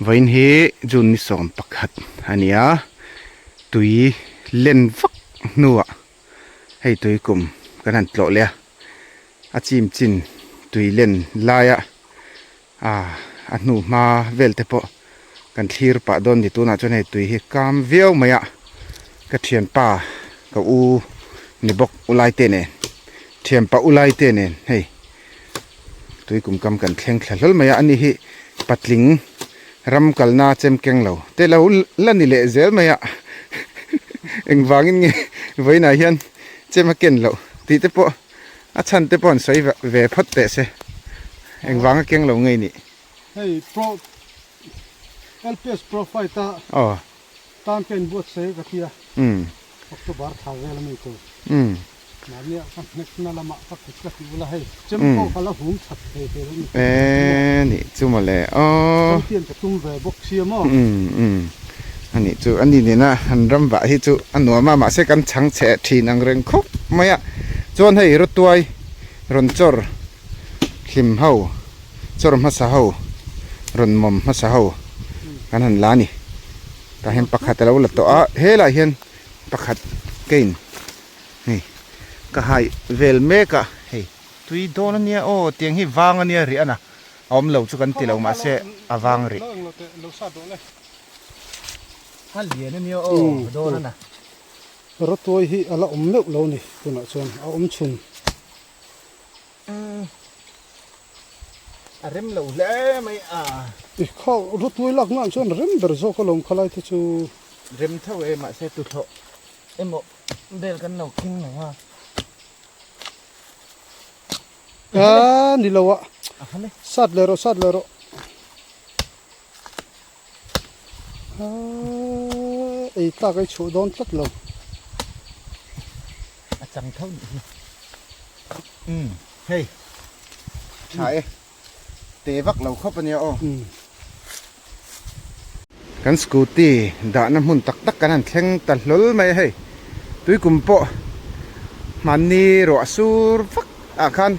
Vawiin hi June ni 11 a ni a, tui len vak hnuah hei tui kum kan han tlawh leh a, a chim chin tui len laia ah a hnu hma vel te pawh kan thlir pah dawn ni tunah chuan hei tui hi kam viau mai a ka thianpa ka u ni bawk u lai te nen thianpa u lai te nen hei tui kum kam kan thleng thla hlawl mai a ani hi patling ram kalna chem keng lo te lo la ni leh zel mai a engvangin nge vawiinah hian chem a ken loh tih te pawh A chhan te pawh an sawi ve phawt teh se. Engvang a keng lo ngei nih? Hei pro LPS profile ta Aw. Tan ka inbuatsaih ka tia. Umm. October thla vel ami tur. Umm. Mahni ah ka hnek na lamah ka kut ka tih ula hei chem pawh ka la hum that thei thei lo ni. Eee nih chu mawle aw. Champion ka tum ve bawk sia maw? Umm umm. A nih chu a ni nena han ram vah hi chu a nuam a mahse kan chhang chhe thin ang reng khawp mai a chuan hei rawtuai rawn chawr hlim ho chawr hmasa ho rawn mawm hmasa ho kan han la a ni tah hian pakhat a lo la tawh a helaiah hian pakhat kein hei ka hai vel mek a hei tui dawn a nia aw tiang hi vang a nia rih a na a awm lo chu kan ti lo mahse a vang rih. A lian a nia aw dawn a na. Rawtuai hi a la awm meuh lo ni tunah chuan a awm chhun. A rem lo hle mai a. I kha rawtuai lak nan chuan rem ber zawk alawm khalai te chu. Rem tho e mahse tuthlawh emaw bel kan lo keng lo a. A ni lo a. Sat leh rawh sat leh rawh. Ei tlak ei chhuah dawn tlat lo. A chang tho nih hi. Umm hei tha e te vak lo khawp ania aw. Kan scooty dahna hmun tak tak kan han thleng ta hlawl mai a hei tuikum pawh hmanni ruah sur vak ah khan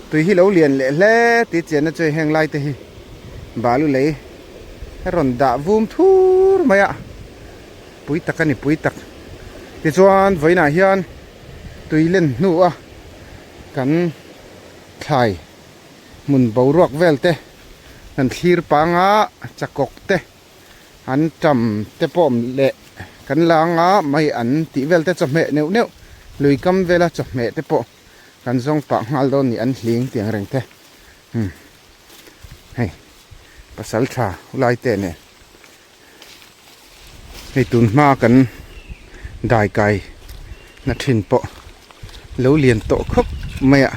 tui hi lo lian leh hle tih chianna chu heng lai te hi balu lei a rawn dah vum thur mai a pui tak a ni pui tak tichuan vawiinah hian tui len hnu a kan thlai hmun boruak vel te kan thlir panga chakawk te an tam te pawh leh kan la anga mai an tih vel te chawhmeh neuh neuh lui kam vela chawhmeh te pawh kan zawng pah nghal dawn ni an hling tih ang reng te umm hei pasal tha ulai te nen hei tun hma kan dai kai na thin pawh lo lian tawh khawp mai a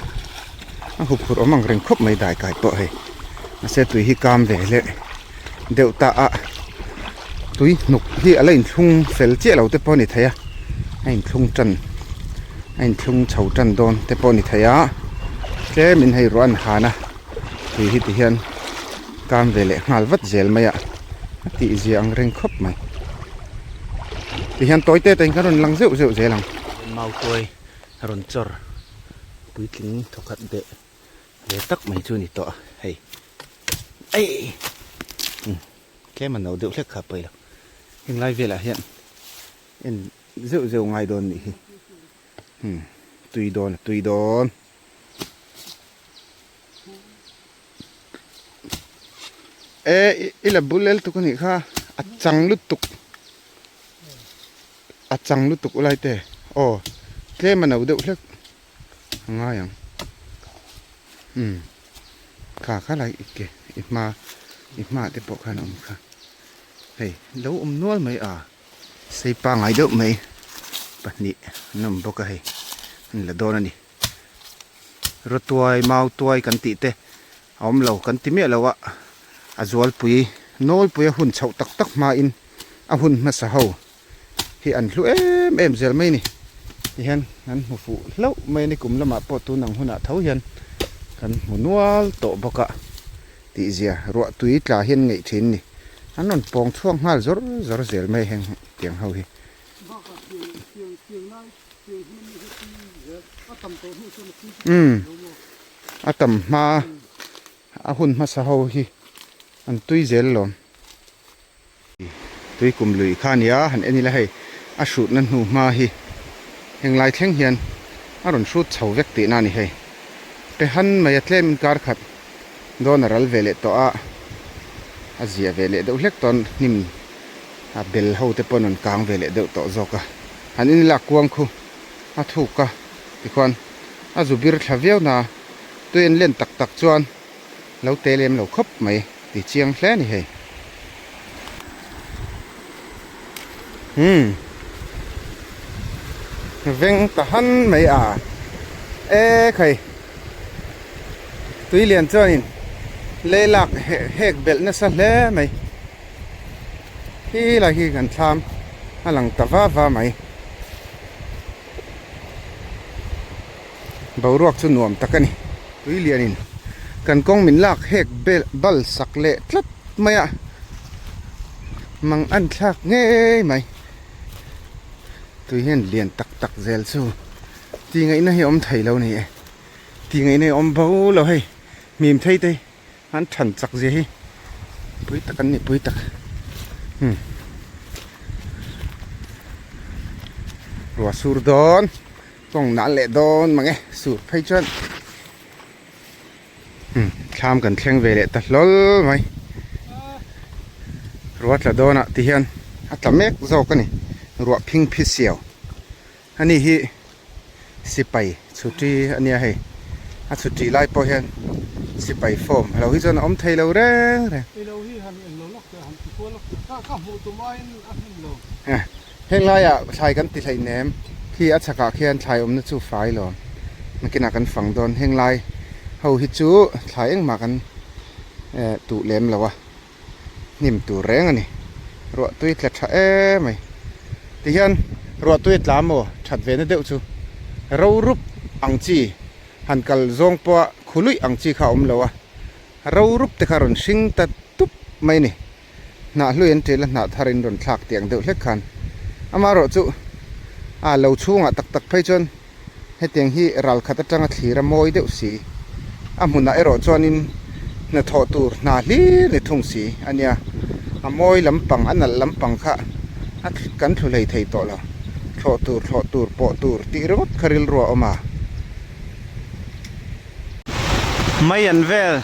a huphurh awm ang reng khawp mai dai kai pawh hei mahse tui hi kam ve leh deuh ta a tui hnuk hi a la inthlung fel chiah lo te pawh a ni thei a a inthlung tan a inthlung chho tan dawn te pawh a ni thei a tlemin hei ruah an han a tui hi ti hian kam ve leh nghal vat zel mai a a tih zia ang reng khawp mai ti hian tawi te te in kan rawn lang zeuh zeuh zel ang. Mautuai rawn chawr puitling thawkhat beh ve tak mai chu a ni tawh a hei ei umm tlem a no deuh hlek kha a pawi lo heng lai velah hian en zeuh zeuh ngai dawn nih hi umm tui dawn a tui dawn. E i la bul el tuk anih kha a chang lutuk a chang lutuk ulai te aw tlem a no deuh hlek a ngai ang umm kha kha lai i ke i hma i hma te pawh khan a awm kha hei lo awm nual mai a sei pangai deuh mai pahnih an awm bawk a hei an la dawn a ni. Rawtuai mautuai kan tih te a awm lo kan ti miah lo a a zualpui nawlpui a hun chhoh tak tak hmain a hun hmasa ho hi an hlu em em zel mai a ni tihian an hmu fuh hlauh mai a ni kum lamah pawh tun ang hunah tho hian kan hmu nual tawh bawk a tih zia ruah tui tla hian ngeih thin a ni an rawn pawng chhuak nghal zawr zawr zel mai heng tiang ho hi. Umm a tam hma a hun hmasa ho hi an tui zel lawm. Tuikum lui kha a nia, han en ila hei a hrutna hnu hma hi henglai thleng hian a rawn hrut chho vek tihna a ni hei. Pe han mai a tlem in kar khat dawn a ral ve leh tawh a, a zia ve leh deuh hlek tawn hnim a bel ho te pawh an rawn kang ve leh deuh tawh zawk a. Han en ila a kuang khu a thuk a tikhuan a zu bir thla viau na tui an len tak tak chuan lo te lem lo khawp mai ti chiang hle a ni hei. Umm veng ta han mai a e khai tui lian chuanin lei lak hek belh nasa hle mai khi lai khi kan thlam a lang ta va va mai. Boruak chu nuam tak a ni. Tui lianin kan kawng min lak hek bal sak leh tlat mai a, mang an thlak ngei mai. Tui hian lian tak tak zel chu ti ngaihna hi a awm thei lo a ni e. Ti ngaihna hi a awm bo lo hei, hmim thei te hi. An than chak zia hi pui tak an ni pui tak umm ruah sur dawn kawng nal leh dawn mang e sur phei chuan umm thlam kan thleng ve leh ta hlawl mai ruah tla dawn ah ti hian a tla mek zawk a ni ruah phing phi siau Ani hi sipai chhuti a nia hei, a chhuti lai pawh hian sipai form a lo hi chuan a awm thei lo reng reng. Ilo hi han en lo lawk teh, han ti kual lawk teh, ka ka hmuh tum aiin a hnim lo. Heng laiah thlai kan ti hleinem, khi a chhakah khian thlai awmna chu fai lo, nakinah kan fang dawn, heng lai ho hi chu thlai engmah kan tuh lem lo a. hnim tur reng a ni. Ruah tui tla tha em mai. Tihian ruah tui a tla maw that ve na deuh chu ro rup ang chi han kal zawng pawha khuluih ang chi kha a awm lo a, ro rup te kha rawn hring ta tup mai a ni. Hnah hlui an ṭil a, hnah thar in rawn thlak tih ang deuh hlek khan. Amaherawh chu a lo chhungah tak tak phei chuan Hetiang hi ralkhat atanga thlir a mawi deuh si. A hmunah erawh chuanin hnathawh tur hna hlir ni thung si a nia. A mawi lampang, a nalh lampang kha a kan thlu hlei thei tawh lo. Thlawh tur, thlawh tur, pawh tur tih ringawt kha rilru a awm a. Mai an vel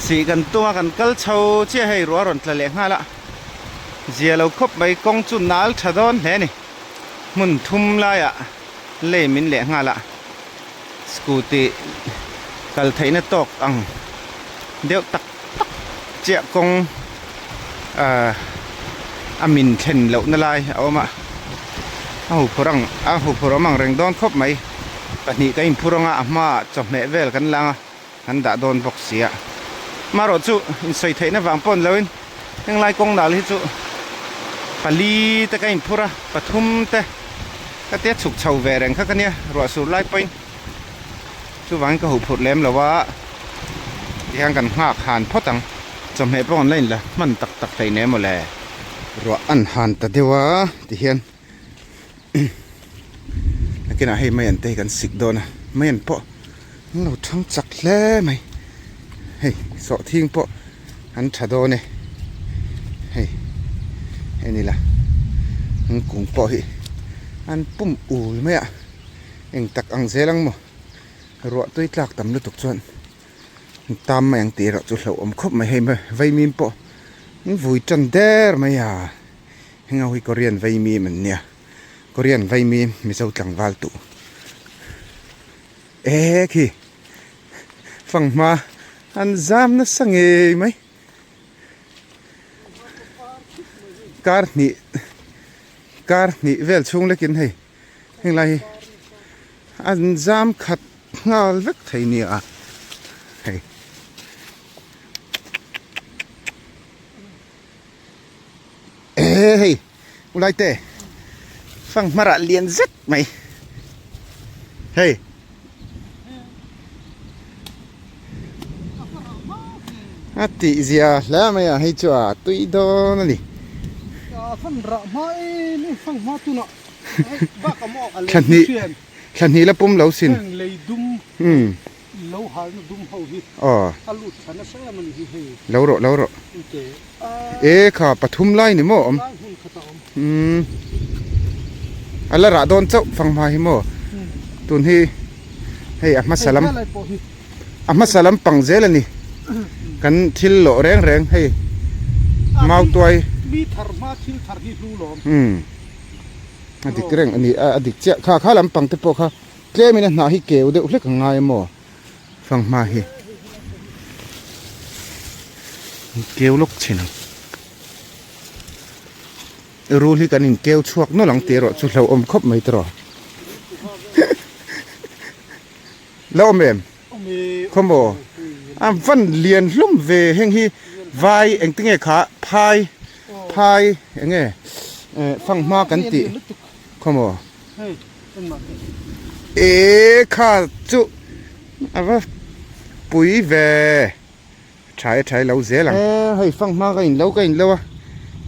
sih kan tum a, kan kal chho chiah hei ruah a rawn tla leh nghal a. Zia lo khawp mai, kawng chu nal tha dawn hle a ni. Hmun thum laiah lei min leh nghal a, scooty kal theihna tawk ang deuh tak tak chiah kawng ahh a min thlen lohna lai a awm a, a huphurh ang a huphurh awm ang reng dawn khawp mai, pahnih ka inphur ang a, a hmaah chawhmeh vel kan lang a, kan dah dawn bawk si a, amaherawh chu insawi theihna vang pawh ni loin henglai kawng nal hi chu pali te ka inphur a, pathum te ka tia chhuk chho ve reng kha ka nia ruah sur lai pawhin chuvangin ka huh phurh lem lo a, tihian kan nghak han phawt ang, chawhmeh pawh kan la inla hman tak tak hleinem maw le. Ruah an han ta deuh a tihian. Nakinah hei mai an te hi kan sik dawn a mai an pawh an lo thang chak hle mai hei sawhthing pawh an tha dawn e hei en ila an kung pawh hi an pum ul mai a eng tak ang zel ang maw ruah tui tlak tam lutuk chuan tam mai ang tih erawh chu hlauhawm khawp mai hei vaimim pawh an vui tan der mai a. Heng ho hi Korean vaimim an nia, Korean vaimim Mizo tlangval tuh e khi fanghma an zam nasa ngei mai kar hnih kar hnih vel chhung lekin hei heng lai hi an zam khat nghal vek thei nia hei. Hei ulai te fanghmar ah lian zet mai hei a tih zia hle mai a hei chu a tui dawn a ni thlahnih thlahnih la pum lo sin umm. Lo halna dum ho hi Aw. a lut thla nasa em a ni hi hei. Lo rawh lo rawh. Inte a. E kha pathum lai ni maw awm. Lai hmun. Umm a la rah dawn chauh fanghma hi maw tun hi hei a hmasa lam a hmasa lam pang zel a ni kan thil lawh reng reng hei mautuai umm a dik reng a ni a dik chiah kha kha lampang te pawh kha tlem in a hnah hi keu deuh hlek a ngai a maw. Fanghma hi keu lawk chhin ang. Rul hi kan in keu chhuak nawlh ang tih erawh chu hlauhawm khawp mai tawh. La awm em? Khaw maw? A van lian hlawm ve heng hi vai engtinge kha phai phai enge fanghma kan tih khaw maw? E kha chu a va pui ve tha e tha e lo zel ang. E hei fang hma ka in lo ka in lo a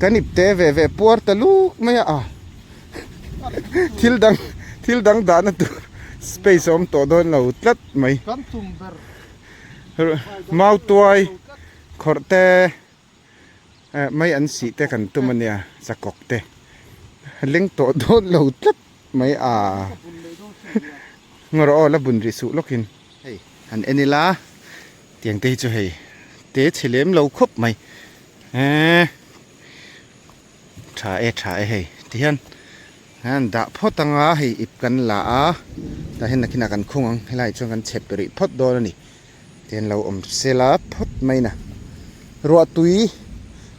kan ip te ve ve puar ta luk mai a a thil dang thil dang dahna tur space a awm tawh dawn lo tlat mai mautuai khawrh te. Mai an sih te kan tum a nia chakawk te leng tawh dawn lo tlat mai a ngaw rawh aw la bun rih suh lawkin hei han en ila tiang te hi chu hei te chhe lem lo khawp mai eee tha e tha e hei tihian an dah phawt anga hei ip kan la a tah hian nakinah kan khung ang helaiah chuan kan chep rih phawt dawn a ni. Tian lo awm sela phawt mai na. Ruah tui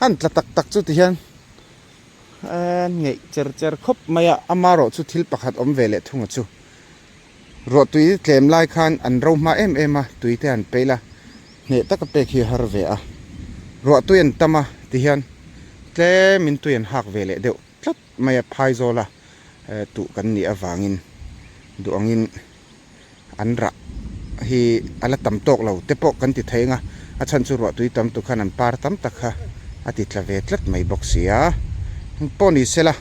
an tla tak tak chu tihian an ngeih cher cher khawp mai a, amarawh chu thil pakhat awm ve leh thung a chu. Ruah tui tlem lai khan an ro hma em em a, tui te an peih la, hneh taka pek hi a har ve a. Ruah tui an tam a tihian tlemin tui an hak ve leh deuh tlat mai a, phaizawl a tuh kan nih avangin duh angin. an rah hi a la tam tawk lo te pawh kan ti thei ang a, a chhan chu ruahtui tam tu khan an par tam tak kha a ti tla ve tlat mai bawk si a, pawh ni sela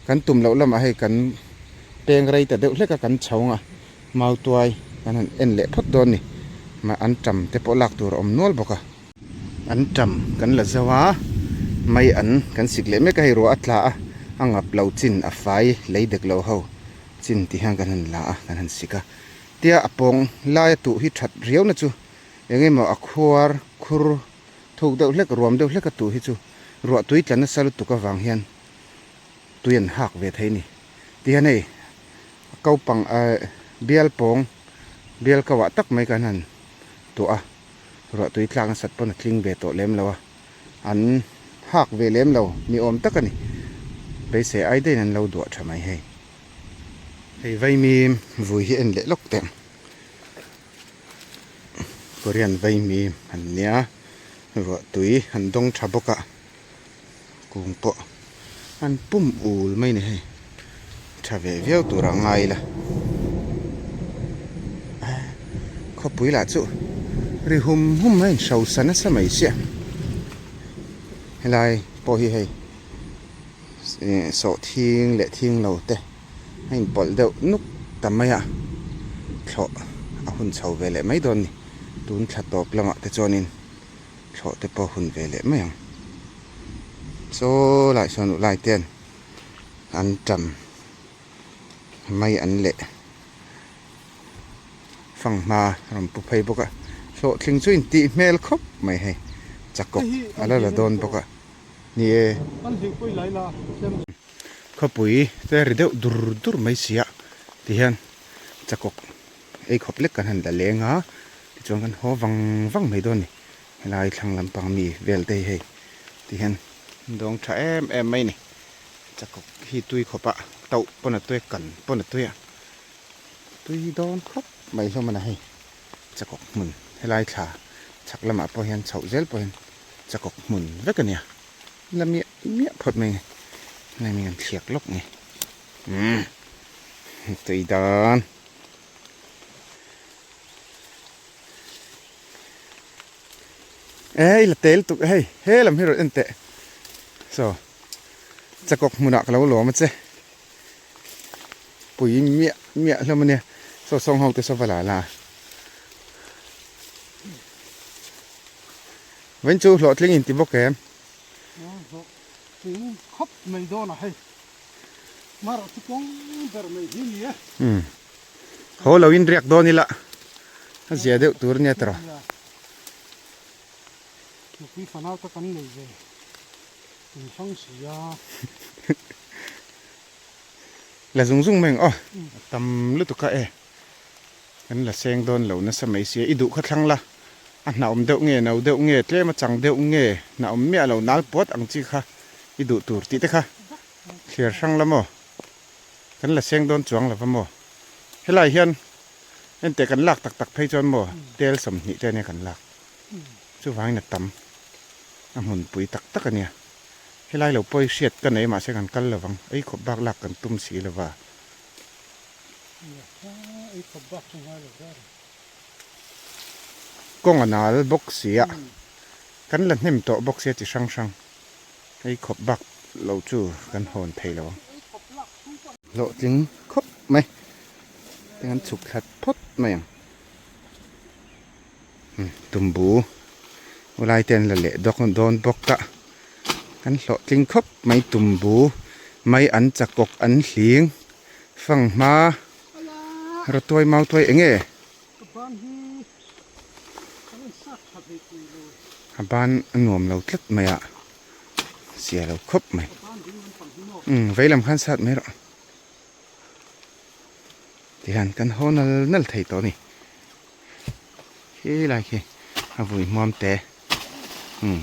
kan tum loh lamah hei kan peng rei ta deuh hlek a kan chho ang a, mautuai kan han en leh phawt dawn ni, an tam te pawh lak tur a awm nual bawk a. An tam kan la zo a, mai an kan sik leh mek a, hei ruah a tla a, a ngap lo chin a fai lei dek lo ho chin ti hian kan han la a, kan han sik a. Tia a pawng laia tuh hi that riau na chu eng emaw a khuar khur thuk deuh hlek ruam deuh hlek a tuh hi chu ruah tui tla nasa lutuk avang hian tui an hak ve thei a ni. Tihian hei a kopang bial pawng bial kauah tak mai kan han tuah a. Ruah tui tlak nasat pawn a tling ve tawh lem lo a, an hak ve lem lo ni awm tak a ni. Beisei ai daihin an lo duah tha mai hei. Hei vaimim vui hi en leh lawk teh ang. Korean vaimim an nia, ruah tui an dawng tha bawk a, kung pawh an pum ul mai ni hei. Tha ve viau tur a ngai ila. Khawpui lah chu ri hum hum mai a inhrosa nasa mai sia. Helai pawh hi hei sawhthing leh thing lo te a inpawlh deuh nuk ta mai a, thlawh a hun chho ve leh mai dawn a ni. Tun thla tawp lamah te chuanin thlawh te pawh a hun ve leh mai ang. Saw lai sawn ulai ten an tam mai an leh fanghma rawn pu phei bawk a hlawhtling chu intih hmel khawp mai hei chakawk a la la dawn bawk a ni e. Khawpui te ri deuh dur dur mai si a tihian chakawk ei khawp lek kan han la leng a tichuan kan haw vang vang mai dawn a ni helai thlang lampang mi vel te hi hei tihian dawng tha em em mai a ni. Chakawk hi tui khawp a tauh pawn a tui a kan pawn a tui a tui dawn khawp mai hlawm a ni hei chakawk hmun helai thla chhak lamah pawh hian chhoh zel pawh hian chakawk hmun vek a nia la miah miah phawt mai a ni hemi kan thliak lawk nge umm tui dawn. E i la tel tuk hei he lam hi rawn en teh saw chakawk hmunah ka lo lawm a che pui miah miah hlawm a nia saw sawng ho te saw va la la vawiin chu hlawhtling in ti bawk em. tling khawp mai dawn a hei. Marawh chu kawng ber mai hi ni e. Umm. Haw lo in riak dawn ila a zia deuh tur nia tawrh. Nupui fanau te kan nei ve in hrang si a. La zung zung mai ang aw. A tam lutuk a e. Kan la seng dawn lo nasa mai sia i duh kha thlang la a hnah awm deuh nge no deuh nge tlem a chang deuh nge hnah awm miah lo nal puat ang chi kha i duh tur tih te kha thliar hrang la maw kan la seng dawn chuang lova maw helai hian enteh kan lak tak tak phei chuan maw tel 20 te ania kan lak chuvangin a tam a hmunpui tak tak ania helai lo pawh i hriat ka nei mahse kan kal lovang ei khawp bak lak kan tum si lova. Kawng a nal bawk si a, kan la hnem tawh bawk sia chi hrang hrang hei khawp bak lo chu kan hawn thei lo ang. Hlawhtling khawp mai tiang an chhuk thlat phawt mai ang. Tumbu ulai te an la leh dawk dawn bawk a kan hlawhtling khawp mai tumbu mai an chakawk an hling fanghma rawtuai mautuai eng nge a ban a nuam lo tlat mai a zia lo khawp mai umm veilam khan sat mai rawh tihian kan haw nal nal thei tawh a ni. Khi lai khi a vui hmuam te umm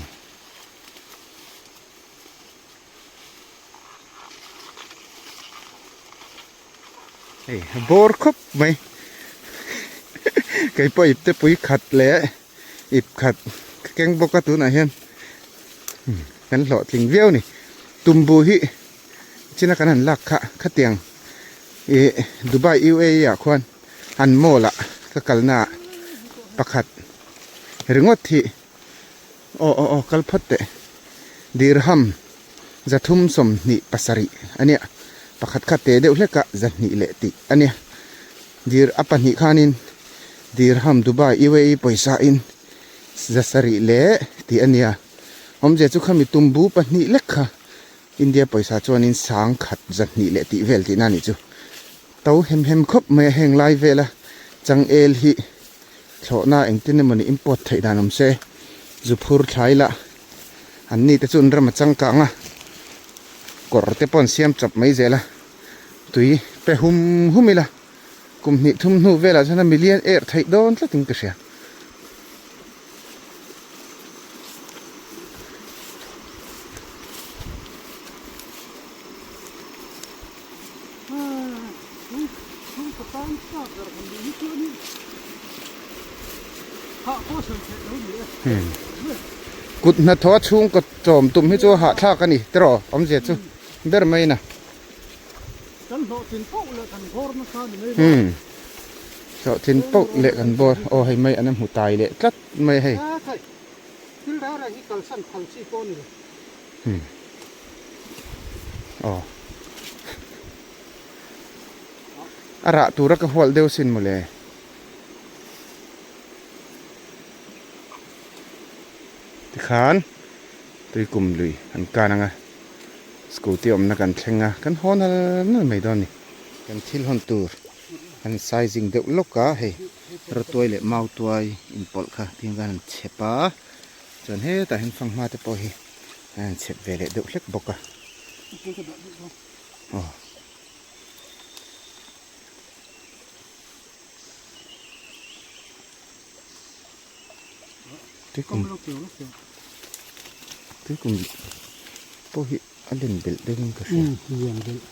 hei a bawr khawp mai kei pawh ip te pui khat leh ip khat ka keng bawk a tunah hian kan hlawhtling viau a ni tumbu hi china kan han lak kha khatiang ih Dubai UAE ah khuan. An mall ah ka kalna ah pakhat ringawt hi aw aw aw kal phawt teh dirham 327 a nia pakhat kha te deuh hlek a 200 leh tih a nia dir a pahnih khanin dirham Dubai UAE pawisa in 700 leh tih a nia awmzia chu khami tumbu pahnih lek kha India pawisa chuanin 10,000 200 leh tih vel tihna a nih chu. To hem hem khawp mai a heng lai vela changel hi thlawhna engtin emawni import theih dan awm se zu phur thlai lah an ni te chu an ram a changkang a kawr te pawh an siam chawp mai zel a tui pe hum hum ila kum hnih thum hnu velah chuan a million er theih dawn tlatin ka hria. Kut hnathawh a chhungkaw chawm tum hi chu hahthlak a ni tiraw awmzia chu ber mai na. Hlawhtlin poh leh kan bawr aw hei mai an hmu tai leh tlat mai hei. Aw. A rah tura ka hual deuh sin mawle. Tikhan tuikum lui an kan anga scooty awmna kan thleng a kan haw nal nal mai dawn a ni. Kan thil hawn tur an sizing deuh lawk a hei rawtuai leh mautuai inpawlh kha tiang khan an chhep a chuan hetah hian fanghma te pawh hi a han chhep ve leh deuh hlek bawk a aw. Tuikum tuikum pawh hi a len belh deuh in ka hria. Lian belh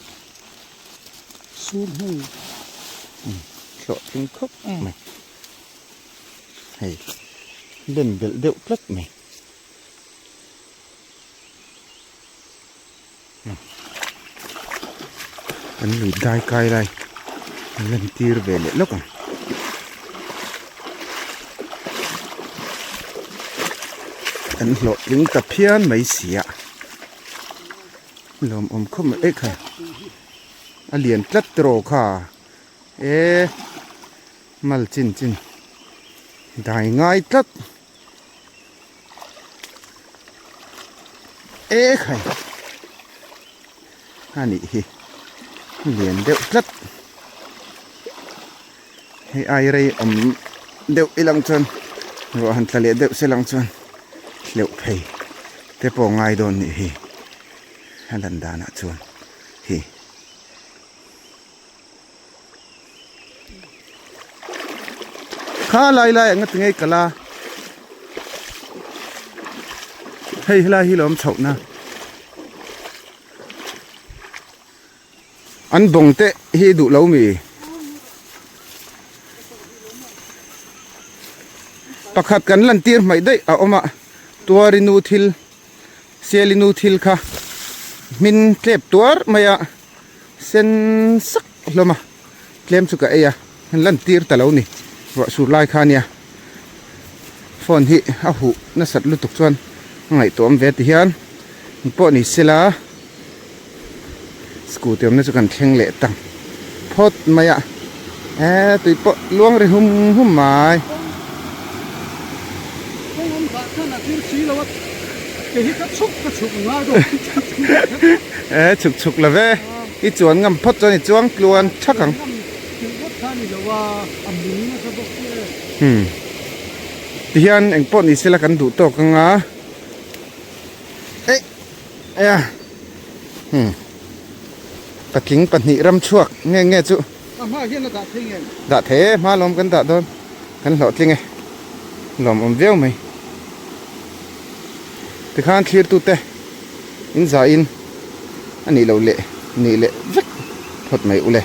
sur hmel. Hlawhtling khawp mai hei len belh deuh tlat mai. An lui dai kai lai an lan tir ve leh lawk ang. An hlawhtling ta phian mai si a lawmawm khawp mai eh kha a lian tlat tiraw kha e mal chin chin dai ngai tlat. E khai. a nih hi lian deuh tlat hei ai rei awm deuh ilang chuan ruah han tla leh deuh se lang chuan hleuh phei te pawh ngai dawn nih hi a lan danah chuan hi. Kha lai lai anga ti ngei kala hei helai hi lawm chhoh na an bawng te hi duh lo mi pakhat kan lan tir hmaih daih a awm a tuari nu thil siali nu thil kha hmin tlep tuar mai a. Sen sak hlawm a, tlem chu ka ei a, han lan tir ta lo ni, ruah sur lai kha ania, phone hi a huh nasat lutuk chuan a ngaihtuah awm ve ti hian eng pawh ni sela scooty awmna chu kan thleng leh ta phawt mai a, eee tui pawh luang ri hum hum mai. E chhuk chhuk lo ve i chuan ngam phawt chuan i chuang tluan thak ang hmm tihian eng pawh ni sela kan duh tawk anga eih ea hmm patling pahnih ram chhuak nge nge chu dah thei e hma lawm kan dah dawn kan hlawhtling e lawmawm viau mai. Tikhan thlirtute in zain a nih loh leh nih leh vek phawt mai ule.